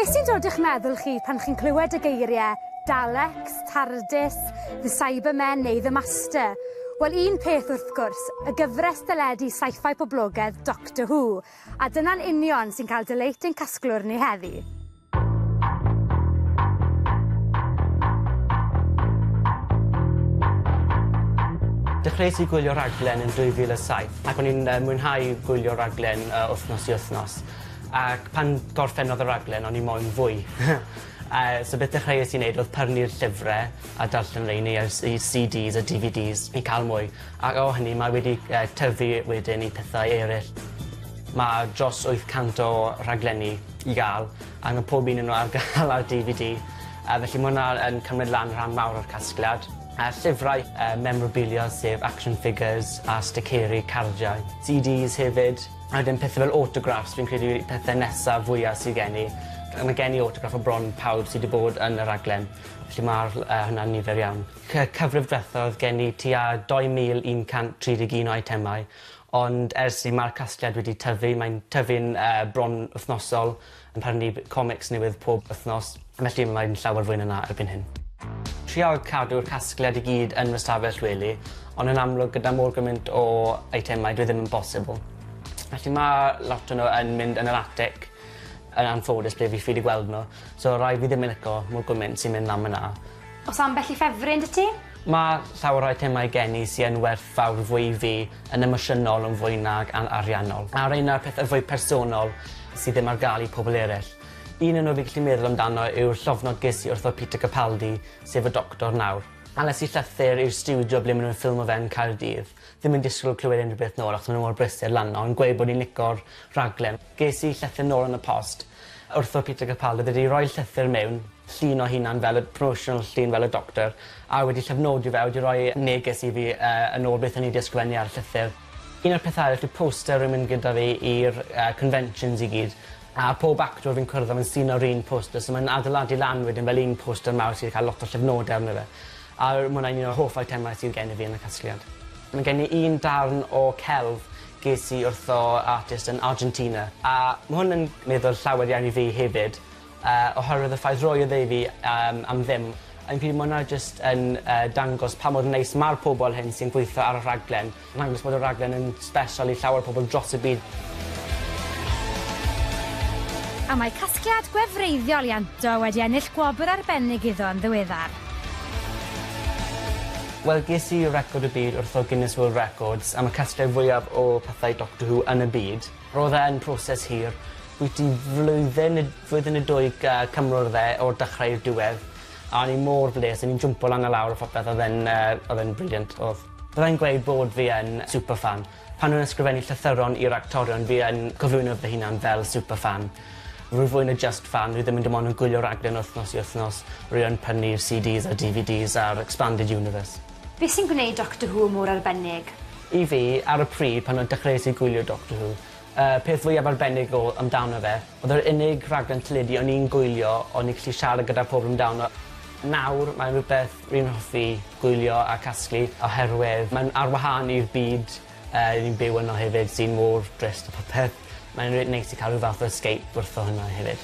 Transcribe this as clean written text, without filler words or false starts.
Beth sy'n dod i'ch meddwl chi pan chi'n clywed y geiriau Daleks, Tardis, The Cybermen neu The Master? Wel, un peth wrth gwrs, y gyfres deledu sci-fi poblogaidd Doctor Who, a dyna'n union sy'n cael delight ein casglwr ni heddi. Dechreuais i gwylio rhaglen yn 2007 ac o'n i'n yy mwynhau gwylio raglen yy wythnos i wythnos ac pan gorffennodd y raglen o'n i moyn fwy. Yy so beth dechreuais i neud o'dd pyrnu'r llyfre a darllen rheini a'r See CDs a DVDs i ca'l mwy ac o hynny mae wedi yy tyfu wedyn i pethau eryll. Ma' dros 800 o rhaglenni i ga'l a ma' pob un o n'w ar ga'l ar DVD a felly ma' wnna yn cymryd lan rhan mawr o'r casgliad. A llyfrau yy memorabilia sef action figures a sticeri cardiau. CDs hefyd. A wedyn pethe fel autograffs fi'n credu yw'r pethe nesa fwya sy gen i. Yy ma' gen i autograff o bron pawb sy 'di bod yn y raglen. Felly ma'r yy hwnna'n nifer iawn. Cy- cyfrif dwetha odd gen i tua 2131 o eitemau ond ers i ma'r casgliad wedi tyfu mae'n tyfu'n yy bron wythnosol yn prynu comics newydd pob wythnos, felly mae'n llawer fwy na 'na erbyn hyn. Trial cadw'r casgliad i gyd yn fy stafell wely, ond yn amlwg gyda mor gymaint o eitemau dyw e ddim yn bosibl. Felly ma' lot o nhw yn mynd yn yr atig yn anffodus ble fi ffili gweld nhw, so rai fi ddim yn lico mor gymaint sy'n mynd lan myna. O's ambell i ffefryn 'da ti? Ma' llawer o eitemau gen i sy yn werthfawr fwy i fi yn emosiynol yn fwy nag an- ariannol. A reina yw'r pethe fwy personol sy ddim ar ga'l i pobol eryll. Un o n'w fi gallu meddwl amdano yw'r llofnod ges i wrtho Peter Capaldi, sef y Doctor nawr. Ales i llythyr i'r stiwdio ble ma' nw'n ffilmo fe yn Caerdydd. Ddim yn disgwl clywed unrhyw beth nôl achos ma' n'w mor brysur lan 'no yn gweud bod ni'n lico'r rhaglen. Ges i llythyr nôl yn y post wrtho Peter Capaldi o'dd wedi roi llythyr mewn, llun o hunan fel y promotional llun fel y Doctor a wedi llofnodi fe a wedi roi neges i fi yy yn ôl beth o'n i 'di ysgrifennu ar y llythyr. Un o'r pethe arall yw poster rwy'n mynd gyda fi i'r yy conventions i gyd a pob actor fi'n cwrdd â ma'n sîno'r un poster so mae'n adeiladu lan wedyn fel un poster mawr sy 'di ca'l lot o llofnode arno fe. A ma' wnna'n un o'r hoff eitemau sydd gen i fi yn y casgliad. Ma' gen i un darn o celf ges i wrtho artist yn Argentina a ma' hwn yn meddwl llawer iawn i fi hefyd yy oherwydd y ffaith roedd e i fi yym am ddim. Fi'n credu ma' wnna jyst yn yy dangos pa mor neis ma'r pobol hyn sy'n gweitho ar y rhaglen. Yn dangos bod y raglen yn sbesial i llawer o pobol dros y byd. A mae casgliad gwefreiddiol Ianto wedi ennill gwobr arbennig iddo yn ddiweddar. Wel ges i record y byd wrtho Guinness World Records am y casgliad fwyaf o pethau Doctor Who yn y byd. Ro'dd e yn proses hir. Bwyty flwyddyn ne' flwyddyn ne' dwy yy cymrodd e o'r dechrau i'r diwedd. A o'n i mor bles o'n i'n jwmpo lan a lawr a phopeth odd e'n yy odd e'n brilliant odd. Byddai'n gweud bod fi yn super fan. Pan rwy'n ysgrifennu llythyron i'r actorion fi yn cyflwyno fy hunan fel super fan. Rwy fwy na jyst fan, rwy ddim yn dim ond yn gwylio raglen o wythnos i wythnos, rwy yn prynu'r CDs a'r DVDs a'r expanded universe. Be' sy'n gwneud Doctor Who mor arbennig? I fi, ar y pryd pan o- dechreues i gwylio Doctor Who, y peth fwyaf arbennig o amdano fe o'dd yr unig raglen teledu o'n i'n gwylio o'n i gallu siarad gyda pobol amdano. Nawr mae'n rwbeth rwy'n hoffi gwylio a casglu oherwydd mae'n ar wahân i'r byd yy ni'n byw yno hefyd sy'n mor drist a popeth. Mae'n reit neis i ca'l ryw fath o escape wrtho hwnna hefyd.